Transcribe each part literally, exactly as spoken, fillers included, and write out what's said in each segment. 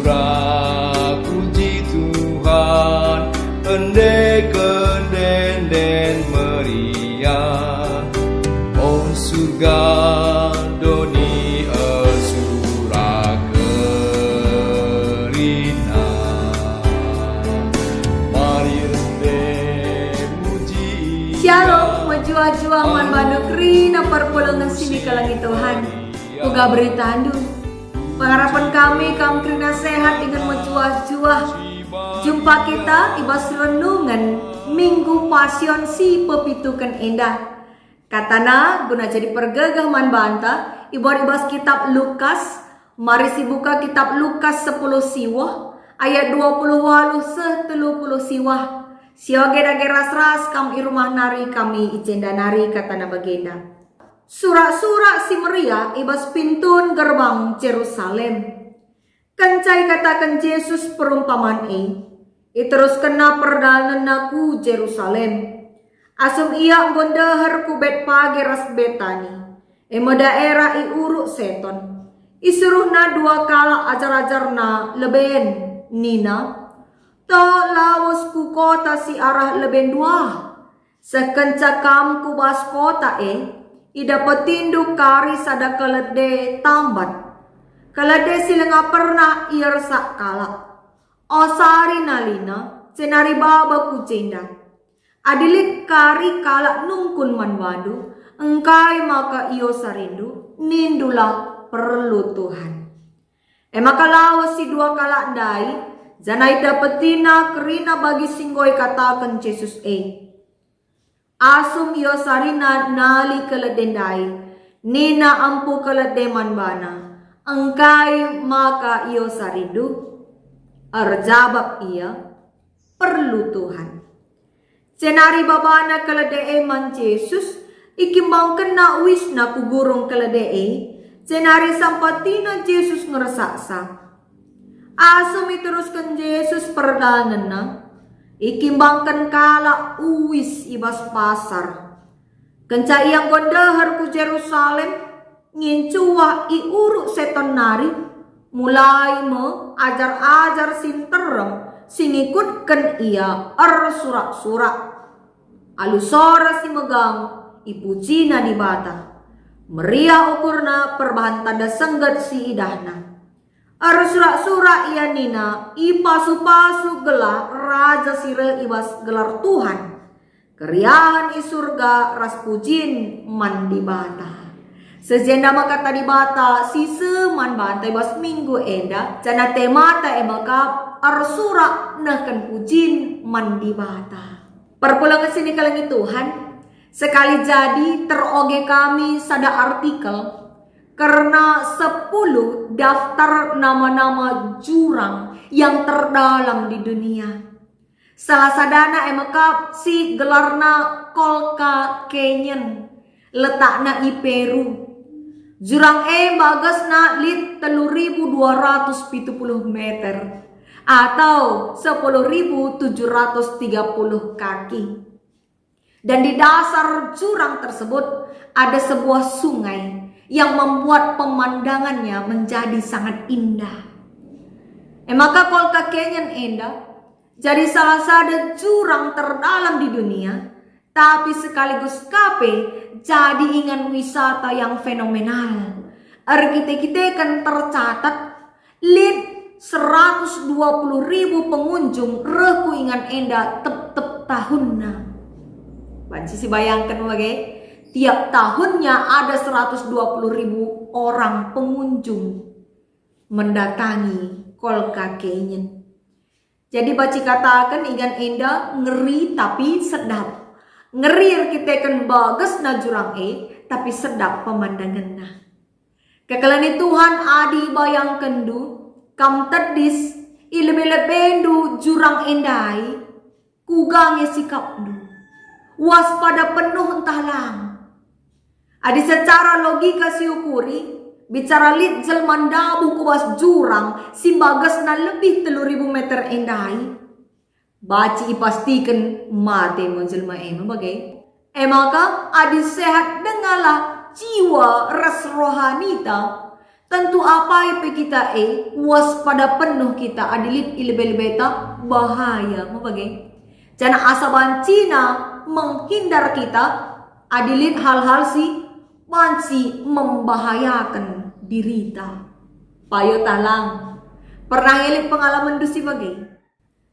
Surah puji Tuhan, endeken ende-enden meriah. O surga, doni ersurak kerina. Mari ende muji Shalom, mejuah-juah man bandu kerina perpulungen si nikelengi Tuhan. Uga beritandu. Pengharapan kami, kam kerina sehat dingen mejuah-juah. Jumpa kita i bas renungen Minggu Pasion si pepituken enda. Katana guna jadi pergegeh man banta, ibuat i bas kitab Lukas. Mari sibuka kitab Lukas sepuluh siwah, ayat dua puluh waluh seh telu puluh siwah. Sioge dage ras-ras kam i rumah nari, kami i jenda nari, katana bagenda. Surak-surak si meriah i bas pintun gerbang Jerusalem. Kenca ikataken Jesus perumpaman e, iteruskenNa perdalanenNa ku Jerusalem. Asum Ia enggo ndeher ku Betpage ras Betani, e me daerah i Uruk Seton, isuruhNa dua kalak ajar-ajarNa leben, nina, "Tok lawes ku kota si arah leben Duah. Seh kenca kam ku bas kota e, idapetindu kari sada kelede tambat, kelede si langa pernah iersak kalak. Osari nalina, jenari baba ku jenda. Adi lit kari kalak nungkun man bandu, engkai maka iosarindu, nindulah, 'Perlu Tuhan.'" E maka lawes si dua kalak ndai, janah idapetina kerina bagi si enggo ikataken Jesus e. Asum iosarina nali kelede ndai, nina empu kelede man bana, "Engkai maka iosarindu?" Erjabap ia, "Perlu Tuhan." Jenari babana kelede e man Jesus, ikimbangkenna uisna ku gurung kelede e, jenari sampatina Jesus ngersaksa. Asum iterusken Jesus perdalanenNa, ikimbangken kalak uis i bas pasar. Kenca Ia enggo ndeher ku Jerusalem, ngincuah i Uruk Seton nari, mulai me ajar-ajar si nterem si ngikutken Ia ersurak-surak. Alu sora si megang, ipujina Dibata. Meriah ukurna perbahan tanda sengget si idahna. Ersurak-surak ia nina, "Ipasu-pasu gelah Raja si reh i bas gelar Tuhan. Keriahen i Surga ras pujin man Dibata." Seh jenda me kata Dibata si seh man banta i bas minggu enda, janah temata e me kap ersurak nehken pujin man Dibata. Perpulungen si nikelengi Tuhan, sekali jadi teroge kami sada artikel kerna sepuluh daftar nama-nama jurang yang terdalam di dunia. Salah sadana e me kap si gelarna Colca Canyon, letakna i Peru. Jurang e bagesna lit telu ribu dua ratus pitu puluh meter atau sepuluh ribu tujuh ratus tiga puluh kaki. Dan di dasar jurang tersebut ada sebuah sungai yang membuat pemandangannya menjadi sangat indah. E maka Colca Canyon enda jadi salah sada jurang terdalam di dunia, tapi sekaligus ka pe jadi ingan wisata yang fenomenal. Erkite-kiteken tercatat, lit seratus dua puluh ribu pengunjung reh ku ingan enda tep-tep tahunna. Banci sibayangken bage, tiap tahunnya ada seratus dua puluh ribu orang pengunjung mendatangi Colca Canyon. Jadi banci kataken ingan enda ngeri tapi sedap. Ngeri erkiteken bagesna jurang e, tapi sedap pemandangenna. Kekelengi Tuhan, adi ibayangkenndu, kam tedis, i lebe-lebendu jurang e ndai, kuga nge sikapndu? Waspada penuh ntah lang? Adi secara logika siukuri, bicara lit jelma ndabuh ku bas jurang si bagesna lebih telu ribu meter e ndai, banci ipastiken mate me jelma e me bage. E maka, adi sehat dengalah jiwa ras rohanita, Tentu apai pe kita e, waspada penuh kita adi lit i lebe-lebeta bahaya me bage. Janah asa bancina menghindar kita adi lit hal-hal si banci membahayaken dirita. Payo talang. Pernah nge lit pengalamenndu si bage?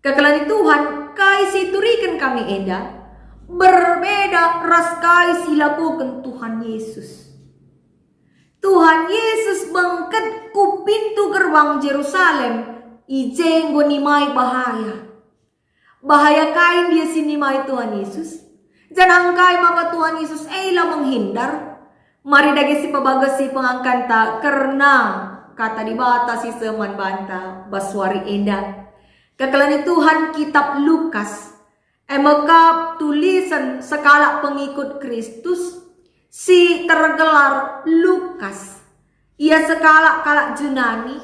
Kekelengen Tuhan, kai si ituriken kami enda berbeda ras kai si ilakoken Tuhan Yesus. Tuhan Yesus bengket ku pintu gerbang Jerusalem, i je enggo nimai bahaya. Bahaya kai ndia si nimai Tuhan Yesus? Janah engkai maka Tuhan Yesus e la menghindar? Mari dage sipebagesi pengangkanta kerna Kata Dibata si seh man banta bas wari enda. Kekelengen Tuhan, kitab Lukas, e me kap tulisen sekalak pengikut Kristus si tergelar Lukas. Ia sekalak kalak Junani,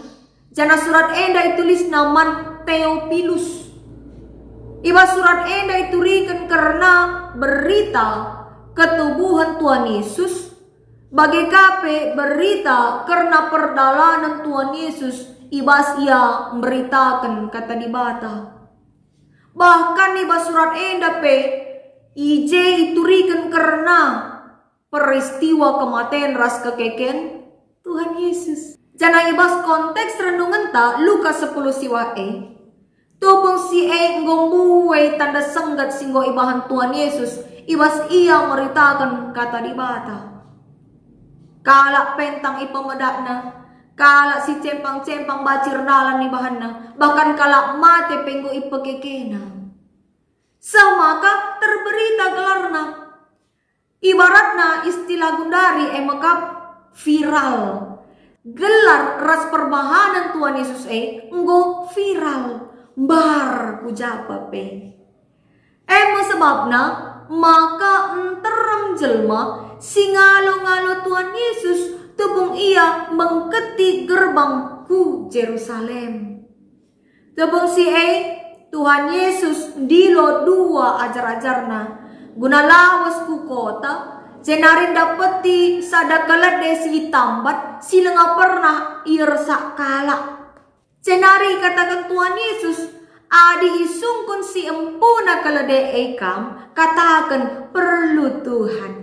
janah surat enda itulisna man Teopilus. I bas surat enda ituriken kerna berita ketubuhen Tuhan Yesus, bage ka pe berita kerna perdalanen Tuhan Yesus i bas Ia mberitaken Kata Dibata. Bahkan i bas surat enda pe, i je ituriken kerna peristiwa kematen ras kekeken Tuhan Yesus. Janah i bas konteks renungenta Lukas sepuluh siwah e, tupung si e enggo mbue tanda sengget si enggo ibahan Tuhan Yesus i bas Ia meritaken Kata Dibata. Kalak pentang ipemedakna, kalak si cempang-cempang banci erdalan ibahanna, bahkan kalak mate pe enggo ipekekena. Seh maka terberita gelarna. Ibaratna istilah gundari e me kap viral. Gelar ras perbahanen Tuhan Yesus e enggo viral, mbar ku japa pe. E me sebabna maka nterem jelma si ngalo-ngalo Tuhan Yesus tupung Ia bengketi gerbang ku Jerusalem. Tupung si e, Tuhan Yesus ndilo dua ajar-ajarNa guna lawes ku kota, jenari ndapeti sada kelede si itambat si langa pernah iersak kalak. Jenari ikataken Tuhan Yesus, "Adi isungkun si empuna kelede e kam, kataken, 'Perlu Tuhan.'"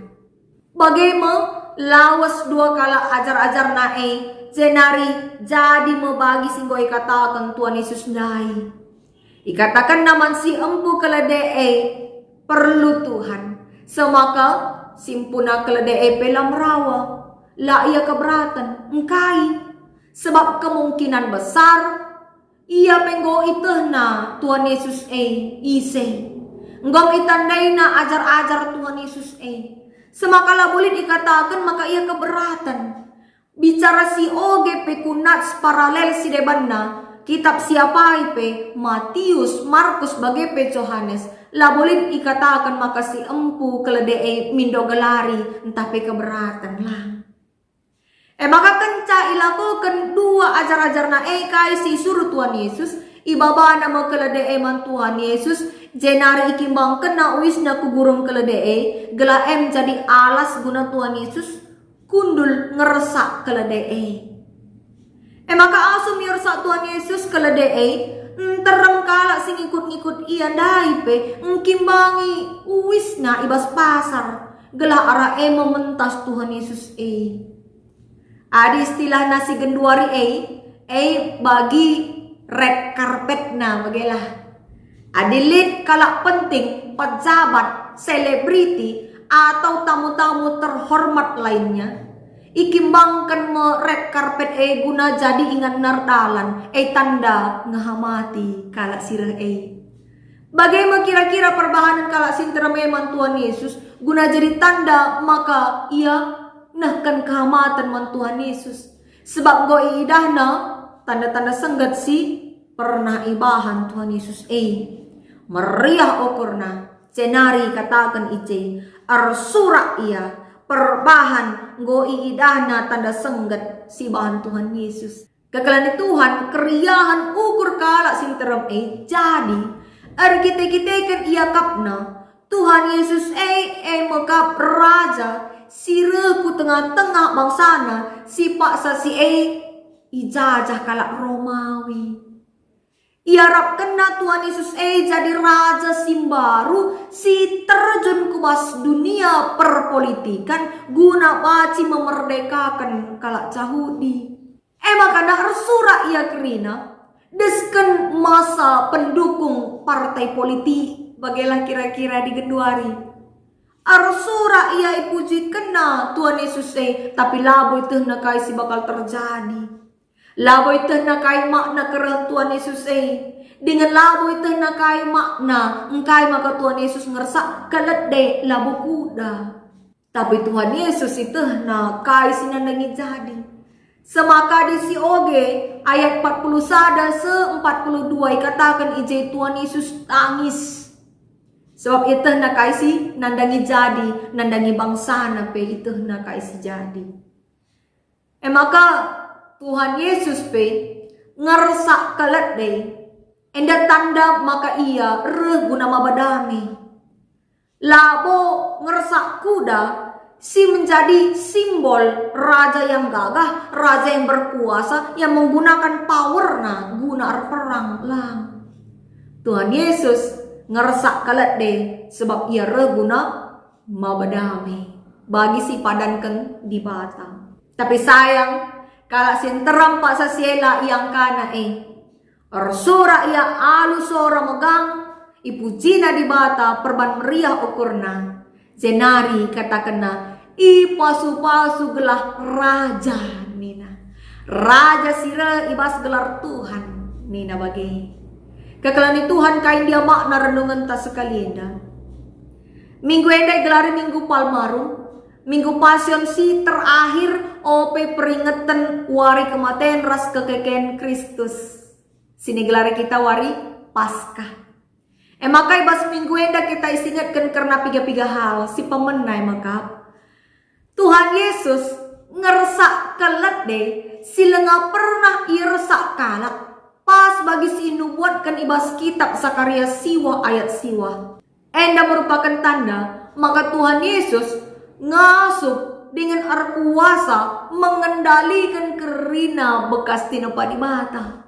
Bage me, lawes dua kalak ajar-ajarNa e, jenari jadi me bagi si enggo ikataken Tuhan Yesus ndai. IkatakenNa man si empu kelede e, "Perlu Tuhan." Seh maka si empuna kelede e pe la merawa, la ia keberaten, engkai? Sebab kemungkinan besar ia pe enggo ietehna Tuhan Yesus e ise. Enggo itandaina ajar-ajar Tuhan Yesus e. Seh maka labo lit ikataken maka ia keberaten. Bicara si oge pe ku nats paralel si debanna, kitab si apai pe, Matius, Markus, bage pe Johanes, labo lit ikataken maka si empu kelede e mindo gelari ntah pe keberaten, lang. E maka kenca ilakoken dua ajar-ajarNa e kai si isuruh Tuhan Yesus, ibabana me kelede e man Tuhan Yesus, jenari ikimbangkenNa uisNa ku gurun kelede e, gelah e menjadi alas guna Tuhan Yesus kundul ngersak kelede e. E maka asum iersak Tuhan Yesus kelede e, nterem kalak si ngikut-ngikut Ia ndai pe ngkimbangi uisna i bas pasar, gelah arah e me mentas Tuhan Yesus e. Adi istilahna si genduari e, e bagi red carpetna bagelah. Adi lit kalak penting, pejabat, selebriti, atau tamu-tamu terhormat lainnya, ikimbangken me red carpet e guna jadi inganna erdalan, e tanda ngehamati kalak si reh e. Bage me kira-kira perbahanen kalak si nterem e man Tuhan Yesus guna jadi tanda maka ia nehken kehamaten man Tuhan Yesus. Sebab enggo iidahna tanda-tanda sengget si pernah ibahan Tuhan Yesus e. Meriah ukurna, jenari ikataken i je, ersurak ia, perbahan enggo iidahna tanda sengget si ibahan Tuhan Yesus. Kekelengen Tuhan, keriahen ukur kalak si nterem e jadi erkite-kiteken iakapna Tuhan Yesus e, e me kap Raja si reh ku tengah-tengah bangsana si paksa si e ijajah kalak Romawi. Iarapkenna Tuhan Yesus e jadi raja si mbaru si terjun ku bas dunia perpolitikan guna banci memerdekaken kalak Jahudi. E maka ersurak ia kerina, desken masa pendukung partai politik, bagelah kira-kira di genduari. Ersurak ia ipujikenna Tuhan Yesus e, tapi labo itehna kai si bakal terjadi. Labo itehna kai makna kerehen Tuhan Yesus e, dingen labo itehna kai makna engkai maka Tuhan Yesus ngersak kelede labo kuda. Tapi Tuhan Yesus itehna kai si nandangi jadi. Semaka di si oge, ayat empat puluh sada se empat puluh dua ikataken i je Tuhan Yesus tangis. Sebab itehna kai si nandangi jadi, nandangi bangsana pe itehna kai si jadi. E maka Tuhan Yesus pe ngersak kelede, enda tanda maka ia reh guna maba dame. Labo ngersak kuda si menjadi simbol raja yang gagah, raja yang berkuasa, yang menggunakan powerna guna erperang, lang. Tuhan Yesus ngersak kelede sebab ia reh guna maba dame bagi si padanken Dibata. Tapi sayang, kalak si nterem paksa si e la iangkana e. Ersurak ia alu sora megang, ipujina Dibata perban meriah ukurna. Jenari ikatakenna, "Ipasu-pasu gelah raja," nina. "Raja si reh i bas gelar Tuhan," nina bage. Kekelengen Tuhan, kai ndia makna renungenta sekali enda? Minggu enda igelari Minggu Palmarum, Minggu Pasion si terakhir ope peringeten wari kematen ras kekeken Kristus. Si nigelari kita wari Paskah. E maka i bas minggu enda kita isingetken kerna piga-piga hal si pemena e maka. Tuhan Yesus ngersak kelede si langa pernah iersak kalak, pas bagi si inubuatken i bas kitab Sakaria siwah ayat siwah. Enda merupaken tanda maka Tuhan Yesus ngasup dingen erkuasa mengendaliken kerina bekas tinepa Dibata.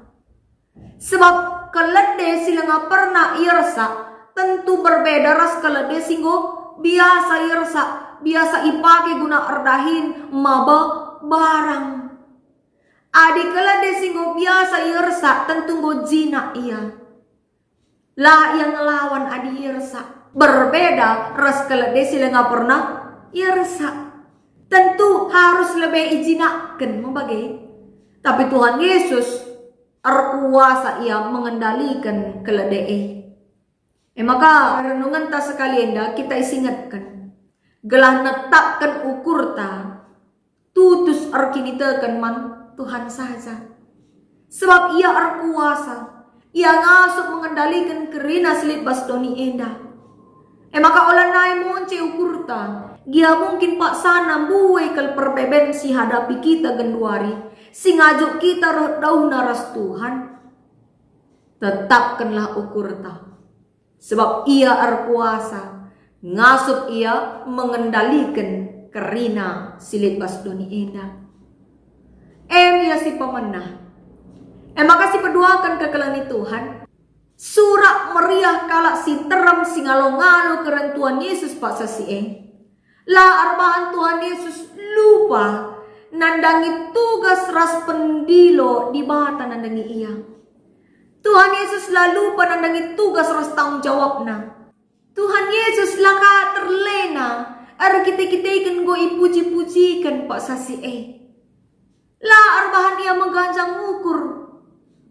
Sebab kelede si langa pernah iersak tentu berbeda ras kelede si enggo biasa iersak, biasa ipake guna erdahin maba barang. Adi kelede si enggo biasa iersak tentu enggo jinak ia. La ia ngelawan adi iersak. Berbeda ras kelede si langa pernah iersak. Tentu harus lebe ijinakken me bage. Tapi Tuhan Yesus erkuasa ia mengendaliken kelede e. E maka renungenta sekali enda kita isingetken, gelah netapken ukurta tutus erkiniteken man Tuhan saja. Sebab Ia erkuasa, Ia ngasup mengendaliken kerina si lit bas doni enda. E maka ola nai monce ukurta, gia mungkin paksana mbue kal perbeben si hadapi kita genduari, si ngajuk kita reh dauhna ras Tuhan. Tetapkenlah ukurta, sebab Ia erkuasa, ngasup Ia mengendaliken kerina si lit bas doni enda. Em ia si pemena. E maka si peduaken kekelengen Tuhan, surak meriah kalak si nterem si ngalo-ngalo kerehen Tuhan Yesus paksa si e. La erbahan Tuhan Yesus lupa nandangi tugas ras pendilo Dibata nandangi ia. Tuhan Yesus la lupa nandangi tugas ras tanggung jawabna. Tuhan Yesus la ka terlena erkite-kiteken enggo ipuji-pujiken paksa si e. La erbahan ia meganjang ukur,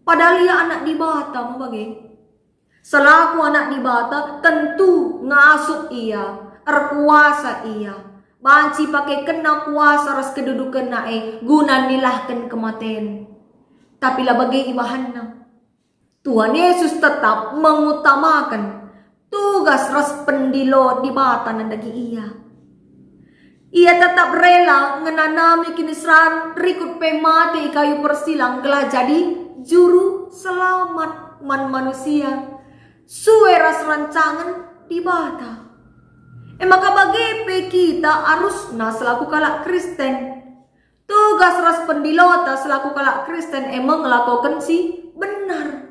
padahal ia Anak Dibata me bage. Selaku Anak Dibata, tentu ngasup Ia, erkuasa Ia, banci ipakekenNa kuasa ras kedudukenNa e guna nilahken kematen. Tapi la bage ibahanNa. Tuhan Yesus tetap mengutamaken tugas ras pendilo Dibata nandangi Ia. Ia tetap rela ngenanami kiniseran rikut pe mate i kayu persilang gelah jadi juru selamat man manusia, sue ras rancangen Dibata. E maka bage pe kita arusna selaku kalak Kristen. Tugas ras pendilota selaku kalak Kristen e me ngelakoken si benar.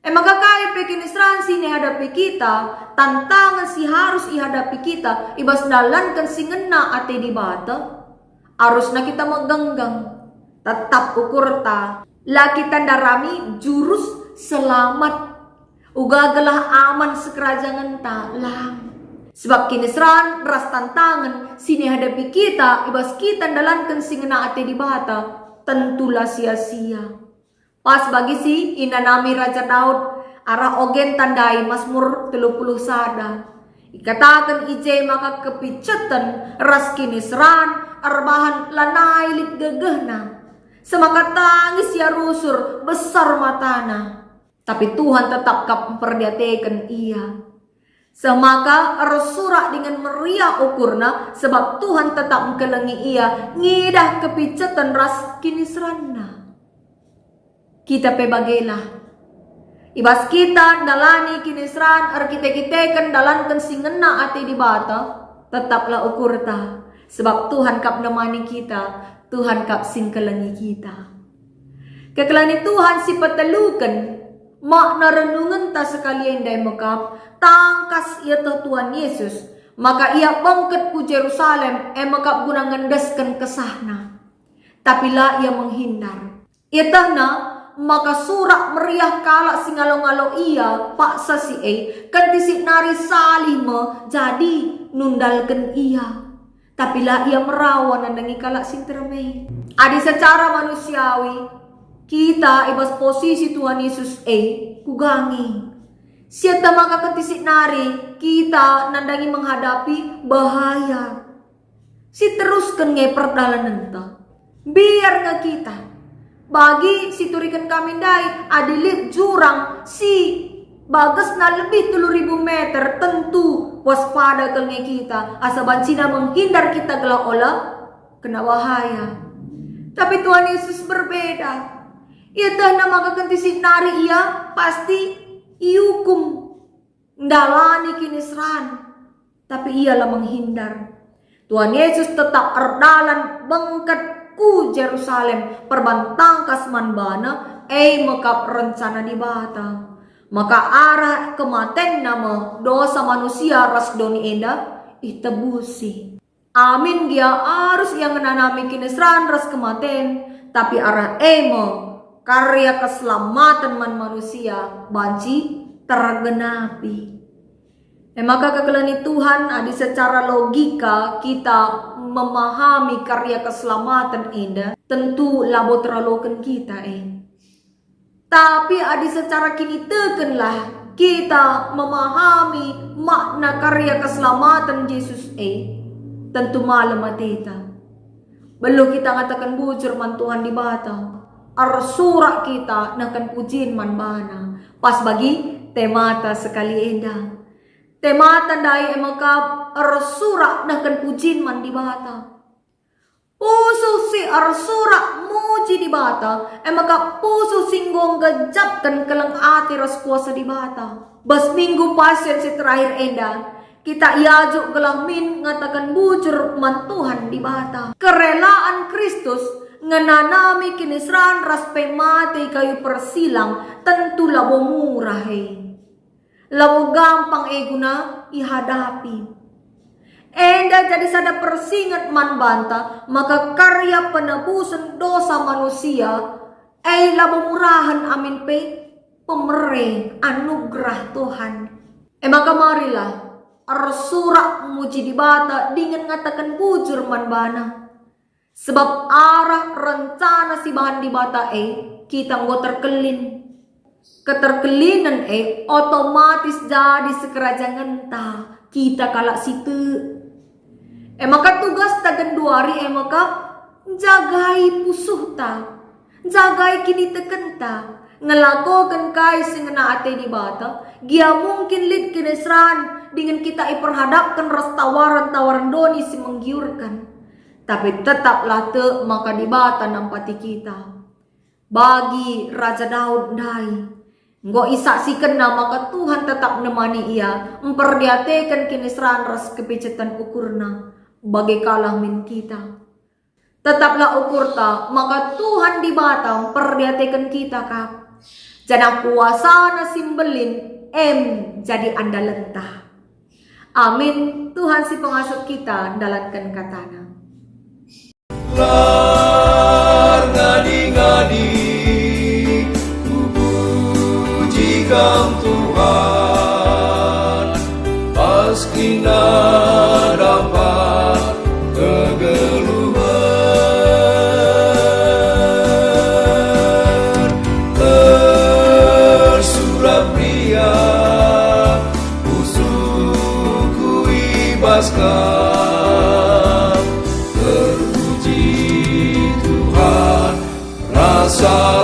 E maka kai pe kiniseran si ihadapi kita, tantangen si harus ihadapi kita i bas ndalanken si ngena ate Dibata, arusna kita megenggeng, tetap ukurta, la kita ndarami jurus selamat. Uga gelah aman sekerajangenta, lang. Sebab kiniseran ras tantangen si ihadapi kita i bas kita ndalanken si ngena ate Dibata, tentu la sia-sia. Pas bagi si inanami Raja Daud arah ogenta ndai, Masmur telu puluh sada. Ikataken i je maka kepiceten ras kiniseran erbahan lanai lit gegehna. Semaka tangis ia rusur, besar matana. Tapi Tuhan tetap kap mperdiateken ia. Semaka ersurak dingen meriah ukurna, sebab Tuhan tetap engkelengi ia ngidah kepiceten ras kiniseranna. Kita pe bagelah. I bas kita ndalani kiniseran erkite-kiteken ndalanken si ngena ate Dibata, tetaplah ukurta, sebab Tuhan kap nemani kita, Tuhan kap si engkelengi kita. Kekelengen Tuhan si peteluken, makna renungenta sekali enda e mekap, tangkas ieteh Tuhan Yesus, maka ia bengket ku Jerusalem e mekap guna ngendesken kesahna. Tapi la ia menghindar. Ietehna maka surak meriah kalak si ngalo-ngalo ia paksa si e, kentisik nari salih me jadi nundalken ia. Tapi la ia merawa nandangi kalak si nterem e. Adi secara manusiawi, kita i bas posisi Tuhan Yesus e, kuga nge? Sieteh maka kentisik nari kita nandangi menghadapi bahaya. Si terusken nge perdalanenta. Mbiar nge kita. Bagi si turiken kami ndai, adi lit jurang si bagesna lebih telu ribu meter, tentu waspada kal nge kita, asa bancina menghindar kita gelah ola kena bahaya. Tapi Tuhan Yesus berbeda. Ietehna maka kentisik nari ia pasti iukum, ndalani kiniseran. Tapi ia la menghindar. Tuhan Yesus tetap erdalan bengket ku Jerusalem perban tangkas man bana, e mekap rencana Dibata. Maka arah kematenna me dosa manusia ras doni enda itebusi. Amin gia arus ia ngenanami kiniseran ras kematen, tapi arah e me karya keselamaten man manusia banci tergenapi. E maka kekelengen Tuhan, adi secara logika kita memahami karya keselamaten enda, tentu labo teraloken kita e. Tapi adi secara kinitekenlah kita memahami makna karya keselamaten Jesus e, tentu malem ateta. Beluh kita ngataken bujur man Tuhan Dibata, ersurak kita nehken pujin man baNa, pas bagi temata sekali enda. Temata ndai e mekap ersurak nehken pujin man Dibata. Pusuh si ersurak muji Dibata, e mekap pusuh si enggo nggejapken keleng ate ras kuasa Dibata. Bas Minggu Passion si terakhir enda, kita iajuk gelah min ngataken bujur man Tuhan Dibata. Kerelaan Kristus ngenanami kiniseran ras pe mate i kayu persilang tentu labo murah e. Labo gampang e guna ihadapi. Enda jadi sada persinget man banta maka karya penebusen dosa manusia e labo murahen amin pe pemere anugerah Tuhan. E maka marilah ersurak muji Dibata dingen ngataken bujur man baNa. Sebab arah rencana si bahan Dibata e, kita enggo terkelin. Keterkelinen e otomatis jadi sekerajangenta kita kalak si tek. E maka tugasta genduari e maka njagai pusuhta, njagai kinitekenta, ngelakoken kai si ngena ate Dibata, gia mungkin lit kiniseran dingen kita iperhadapken ras tawaren-tawaren doni si menggiurken. Tapi tetaplah tek maka Dibata nampati kita. Bagi Raja Daud ndai, Enggo isaksikenna maka Tuhan tetap nemani ia, mperdiateken kiniseran ras kepiceten ukurna, bage kal min kita. Tetaplah ukurta, maka Tuhan Dibata mperdiateken kita kap. Janah kuasaNa si mbelin em jadi andalenta. Amin. Tuhan si pengasup kita ndalanken kataNa. Lar ngadi-ngadi, kupuji Kam Tuhan, pas kina dapat kegeluhen. Tersurat ria pusuhku i bas Kam. Terpuji Tuhan, rasa